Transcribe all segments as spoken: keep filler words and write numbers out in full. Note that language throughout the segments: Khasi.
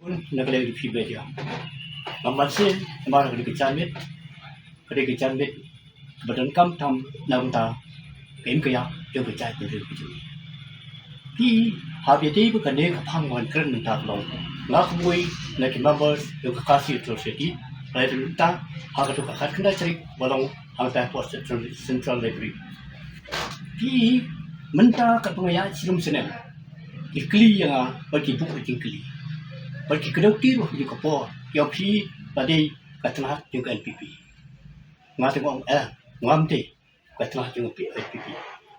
Na ka liang jong phi media, nga masi namar ka dei ka janmiet, ka dei ka janmiet kaba donkam tam na ka bynta ka im ka ïap jong ka jaitbynriew ka jong ngi. Phi, haba ïadei bad kane ka phang ba ngan kren mynta ka long, nga kumwei na ki members jong ka Khasi Authors' Society, ba la dep mynta ha kato ka khatkhyndai tarik ba long hangtai hapoh Central, Central Library. Phi, mynta katba nga ïaid shnong shnong, ki kylli ïa nga bad ki buh ka jingkylli, bad ki kdew kti ruh ha kajuh ka por, ki ong phi la dei ka tnat jong ka N P P. Nga te nga ong eh, ngam dei ka tnat jong ka N P P.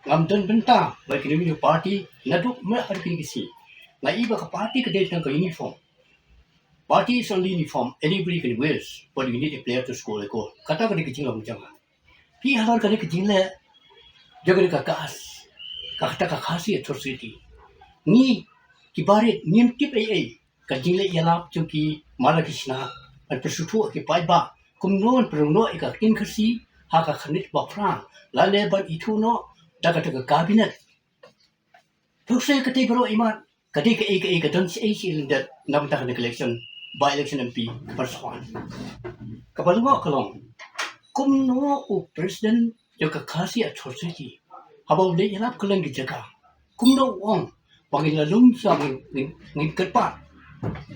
Ngam don bynta bad kine ki party naduh mynta haduh kine ki sngi. Nga i ba ka party ka dei tang ka uniform. Party is only uniform, anybody can wear, but you need a player to score a goal. Kata ka dei ka jinglong jong nga. Phi, halor kane ka jingleh jong kane ka KAS, kata ka Khasi Authors' Society, ngi ki barit ngim tip ei ei. Ka jingleh ïalap jong ki mala ki shnat, ban pynsngewthuh ïa ki paidbah kumno ban pynrung noh ïa ka ktien Khasi ha ka khyrnit ba phra, lane ban ithuh noh da kata ka cabinet. To sa katei baroh imat, ka dei kaei kaei ka don shaei shaei lyndet na bynta kane ka election, by election M P kaba shu wan. Kaba lyngngoh ka long, kumno u president jong ka Khasi Authors' Society, haba u leit ïalap kylleng ki jaka, kumno u ong ba ngin la lum sha, ngin, ngin, ngin kyrpad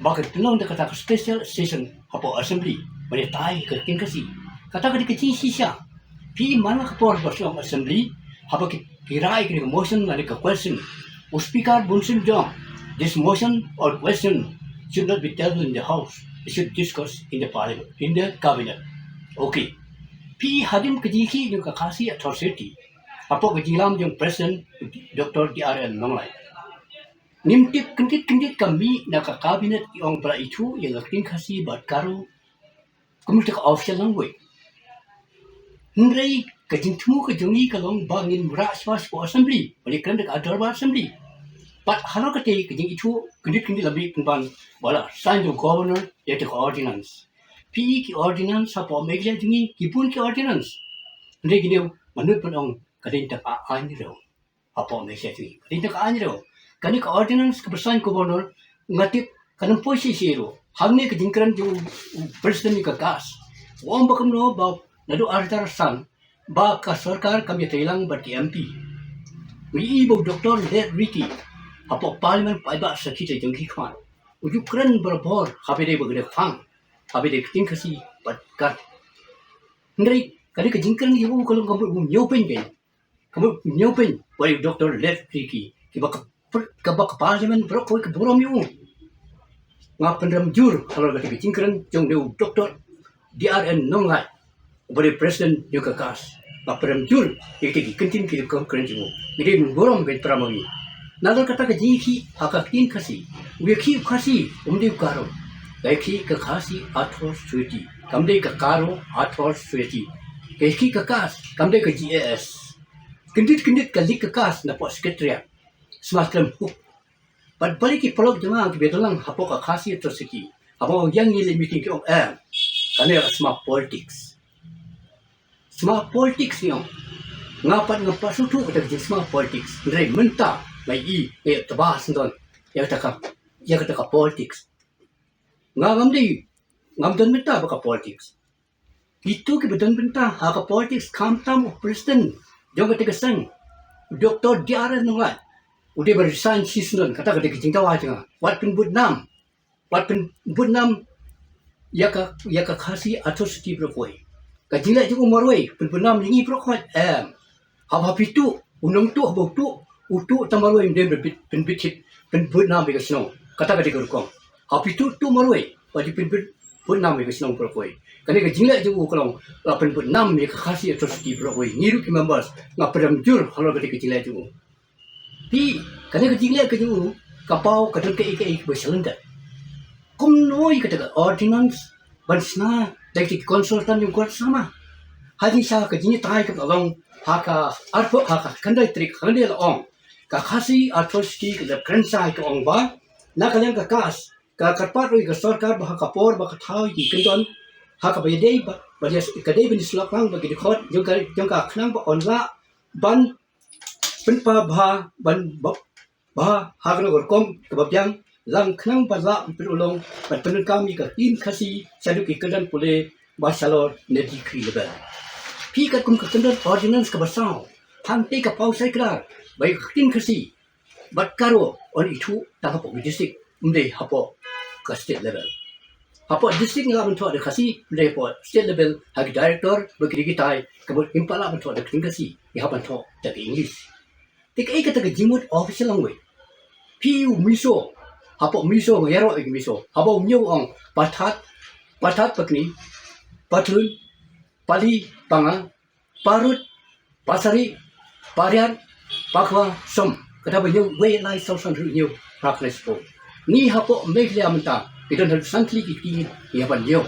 ba kan pynlong da kata ka special session hapoh assembly ban ïatai ïa ka ktien Khasi. Kata ka dei ka jingshisha. Phi, man la ka por ba shu long assembly, haba ki, ki rai ïa kane ka motion lane ka question, u speaker bun sien u ong, this motion or question should not be tabled in the house, it should discuss in the parliament, in the cabinet. Okay. Phi, hadien ka jingïakhih jong ka Khasi Authors' Society hapoh ka jingïalam jong president Doctor D R N Nonglait, ngim tip, kyndit kyndit ka mih na ka cabinet ki ong ba la ithuh ïa ka ktien Khasi bad Garo kum kita ka official language. Hynrei ka jingthmu ka jong ngi ka long ba ngin rah shwa sha ka assembly, ba ngin kren da ka dorbar assembly. Bad halor katei ka jingithuh, kyndit kyndit la mih pynban ba la sign da u governor ïa kita ka ordinance. Phi, ki ordinance hapoh Meghalaya jong ngi, ki bun ki ordinance. Hynrei kine, nga nud ban ong, ka dei tang ka aiñ riew. Hapoh Meghalaya jong ngi, ka dei tang ka aiñ riew. Kane ka ordinance kaba sign governor, nga tip kan ym poi shisha ruh. Hangne ka jingkren jong u, u president jong ka KAS, u ong ba kumno ba naduh ar hajar san ba ka sorkar kam ïatrei lang bad ki M P. Ngi i ba u Doctor Lettrikhy hapoh parliament, paidbah sakhi te jong ki khmat, u ju kren barabor haba ïadei bad kane ka phang, haba ïadei ka ktien Khasi bad Garo. Hynrei kane ka jingkren jong u ka long kaba bym ñiewbeiñ beiñ. Kaba bym ñiewbeiñ bad u Doctor Lettrikhy, kiba ka, kaba ka parliament baroh kawei ka burom ïa u. Nga pynrem jur halor kata ka jingkren jong une u Doctor D R N Nonglait, uba dei president jong ka KAS. Nga pynrem jur ïa kita ki kyntien, kita ki kren jong u. Ngi dei ban burom, ban pynrem ïa u. Nalor kata ka jingïakhih ha ka ktien Khasi, u ïakhih u Khasi, um dei u Garo. Ka ïakhih ka Khasi Authors' Society, kam dei ka Garo Authors' Society. Ka ïakhih ka KAS, kam dei ka G A S. Kyndit kyndit ka leit ka KAS napoh secretariat, sma khlem hook. Bad balei ki paralok jong nga kiba don lang hapoh ka Khasi Authors' Society, haba ong ïa ngi leit meeting ki ong, eh, kane ka sma politics. Sma politics ngi ong. Nga pat ngam pat sngewthuh kata ka jingsma politics. Hynrei mynta nga i, nga ïoh tba sngewdon ïa kata ka, ïa kata ka politics. Nga ngam dei, ngam don bynta bad ka politics. Kito kiba don bynta ha ka politics khamtam u president jong kata ka seng, Doctor D R N Nonglait, u dei ban resign shisien. Kata ka dei ka jingdawa jong nga. Wat pynbud nam, wat pynbud nam ïa ka, ïa ka Khasi Authors' Society baroh kawei. Ka jingleh jong u marwei pynbud nam ïa ngi baroh kawei? Em. Haba phi tuh, u nongtuh haba u tuh, u tuh tang marwei, ym dei ban pynbit, pynbit hit, pynbud nam ïa ka shnong. Kata ka dei ka rukom. Haba phi tuh, tuh marwei, ba dei pynbit, bud nam ïa ka shnong baroh kawei. Kane ka jingleh jong u ka long la pynbud nam ïa ka Khasi Authors' Society baroh kawei. Ngi ruh ki members nga pynrem jur halor kata ka jingleh jong u. Phi, kane ka jingleh ka jong u, ka paw ka don kaei kaei kaba shalyndet. Kumno ïa kata ka ordinance ban shna da kita ki consultant jong u Conrad Sangma? Ha jingshisha ka jingïatai kaba la long ha ka arphew, ha ka khyndai tarik, khyndai la ong, ka Khasi Authors' Society ka la kren shai, ka ong ba na ka liang ka KAS ka kyrpad ruh ïa ka sorkar ba ha ka por ba ka thaw ïa ki kyndon, ha kaba ïadei ba, ba ïa, ka dei ban ïasyllok lang bad ki dkhot jong ka, jong ka khnang ba yn lah ban pynpaw bha, ban ba, bha ha kano ka rukom kaba biang lang khnang ba lah ban pynurlong ban pyndonkam ïa ka ktien Khasi shaduh ki kyrdan pule ba shalor na decree level. Phi katkum ka kyndon ordinance kaba saw, hangtei ka paw shai kdar ba ïa ka ktien Khasi bad Garo yn ithuh tang hapoh ki district, ym dei hapoh ka state level. Hapoh district ngi lah ban thoh da Khasi, ym dei hapoh state level, ha ki director bad ki dei kitai, ka mut ngim pat lah ban thoh da ka ktien Khasi, ngi hap ban thoh da ka English. Te kaei kata ka jingmut official language? Phi u Mizo, hapoh Mizo nga ïaroh ïa ki Mizo, haba u Mizo u ong, Pathat, Pathat Pakni, Patlun, Pali, Panga, Parut, Pasari, Pariat, Pakwa, Som. Kata ba hynñiew, wei ar lai saw san hynriew hynñiew phra khyndai shiphew. Ngi hapoh Meghalaya mynta ngi don haduh san tylli ki kti ngi hap ban hynñiew.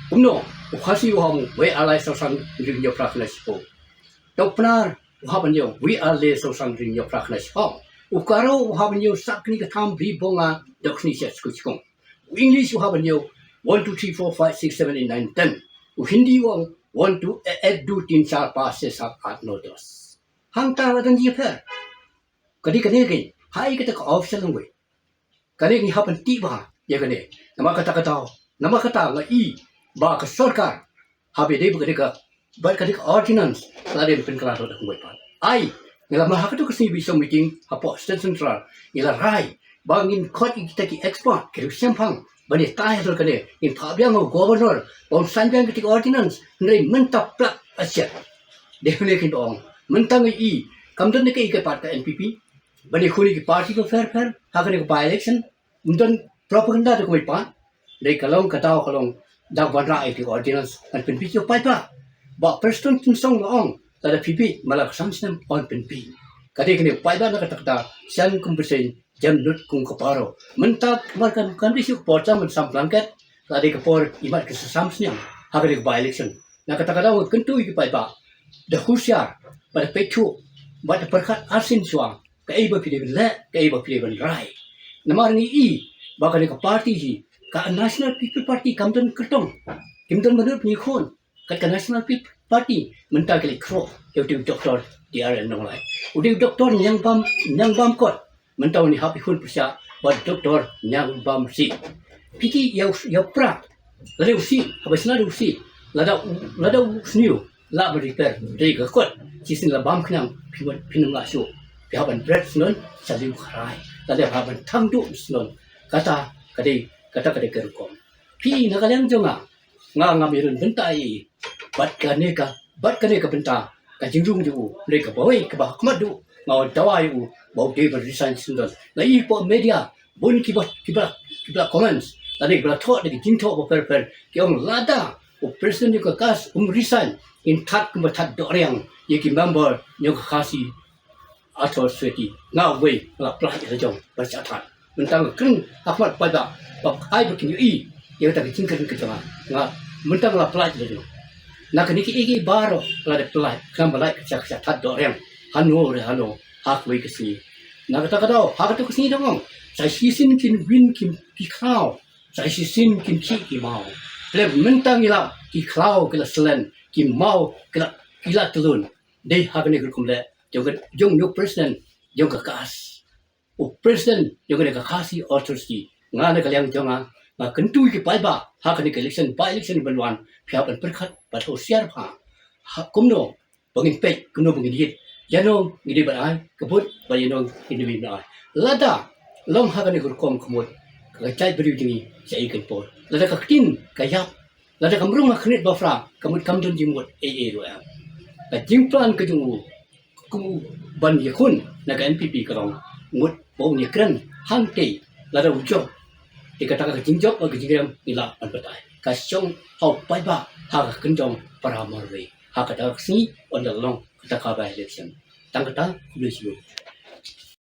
Kumno, u Khasi u ong wei ar lai saw san hynriew hynñiew phra khyndai shiphew. Te u Pnar u hap ban hynñiew wei ar lai saw san hynriew hynñiew phra khyndai shiphew. U Garo u hap ban hynñiew sah kane ka tham Ri Bhoi nga dohkni shet sku shkung. U English u hap ban hynñiew one, two, three, four, five, six, seven, eight, nine, ten. U Hindi u ong one, two, ek, do, tin, char, panch, chhe, saat, aath, no, das. Hangta la dang jingpher. Ka dei kane kein, ha ïa kata ka official language. Kane ngi hap ban tih bha ïa kane. Namar kata ka daw, namar kata nga i ba ka sorkar, haba ïadei bad kane ka, bad kane ka ordinance, ka la dei ban pynkylla da kumwei pat. Ai, ngi la, ha katu ka sngi ba i sdang meeting hapoh State Central, ngi la rai ba ngin khot ïa kita ki expert, ki riewshemphang ban ïatai halor kane. Ngin phah biang ha u Governor ba un sign biang kita ki ordinance, hynrei mynta plat a shet. Dei hynrei kin ong, mynta ngi i, kam don ne kaei kaei pat ka N P P ban ïakhun ïa ki party bapher bapher ha kane ka by-election. Ym don propaganda da kumwei pat. Dei ka long ka daw, ka long da ka ban rah ïa ki ordinance, kan pynbieit ïa u paidbah. Bah Prestone Tynsong la ong, lada phi bieit, man la ka san snem yn pynbieit. Ka dei kane u paidbah na kata ka daw, shen kum ka bseiñ, jem nud kum ka paro. Mynta, namar kan, kan dei shuh ka por jam ban sam blanket, la dei ka por imat ka sam snem ha kane ka by-election. Na kata ka daw nga kyntu ïa ki paidbah, da husiar, bad da pyrkhat, bad da pyrkhat arsien shuwa kaei ba phi dei ban leh, kaei ba phi dei ban rai. Namar ngi i ba kane ka party hi, ka National People Party, kam don kyrtong, kim don ba nud ban ïakhun. Kat ka National People Party mynta ki leit khroh ïa u dei u Doctor D R L Nonglait, u dei u Doctor Ñiangbam, Ñiangbam Kot. Mynta u ngi hap ïakhun pyrshah bad Doctor Ñiangbam Sih. Phi ki ïa u, ïa u pra, lada u sih, haba shna da u sih, lada u, lada u sniew lah ban repair, dei ka kot, shisien la bam khnang, phi wan, phin ym lah shuh. Phi hap ban bret syndon sha liu kharai, lada phi hap ban thang duh syndon. Kata ka dei, kata ka dei ka rukom. Phi na ka liang jong nga, nga ngam ïarun bynta ei ei bad kane ka, bad kane ka bynta ka jingrung jong u, hynrei kaba wei kaba ha khmat duh, nga wan dawa ïa u ba u dei ban resign syndon. Nga i hapoh media bun kiba, kiba, kiba la comments, lane kiba la thoh da ki jingthoh bapher bapher, ki ong lada u president jong ka KAS um resign, ngin that kumba that dohriang ïa ki member jong ka Khasi Authors' Society. Nga uwei nga la pyllait ïa la jong ban shah that. Mynta nga kren ha khmat paidbah ba ai ba kin ïohi ïa kata ka jingkren ka jong nga. Nga, mynta nga la pyllait ïa la jong. Na kane kiei kiei baroh nga la dep pyllait, khnang ba lait ka shah, ka shah that dohriang hano re hano ha kawei ka sngi. Na kata ka daw, ha katu ka sngi dang ong, sa shisien kin win ki, ki khlaw, sa shisien kin khih ki maw. Lem mynta ngi lap ki khlaw ki la slen, ki maw ki la, ki la tyllun. Dei ha kane ka rukom leh jong ka, jong u president jong ka KAS, u president jong kane ka Khasi Authors' Society. Nga na ka liang jong nga, nga kyntu ïa ki paidbah ha kane ka election, by-election ban wan, phi hap ban pyrkhat bad husiar bha. Ha kumno ba ngin peit, kumno ba ngin ïit, ïano ngi dei ban ai ka vote bad ïano ngi dei ban ai. Lada long ha kane ka rukom ka mut, ka jait briew jong ngi shaei kan por? Lada ka ktien ka ïap, lada kam rung ha khyndiat ba phra, ka mut kam don jingmut ei ei ruh em. Ka jingplan ka jong u, kum u ban ïakhun na ka NPP, ka long mut ba un ïakren hangtei lada u jop. Te kata ka jingjop bad ka jingriam ngi lah ban batai. Ka shong ha u paidbah ha ka kynjong para marwei. Ha kata ka sngi ynda long kata ka by-election. Tang kata, khublei shibun.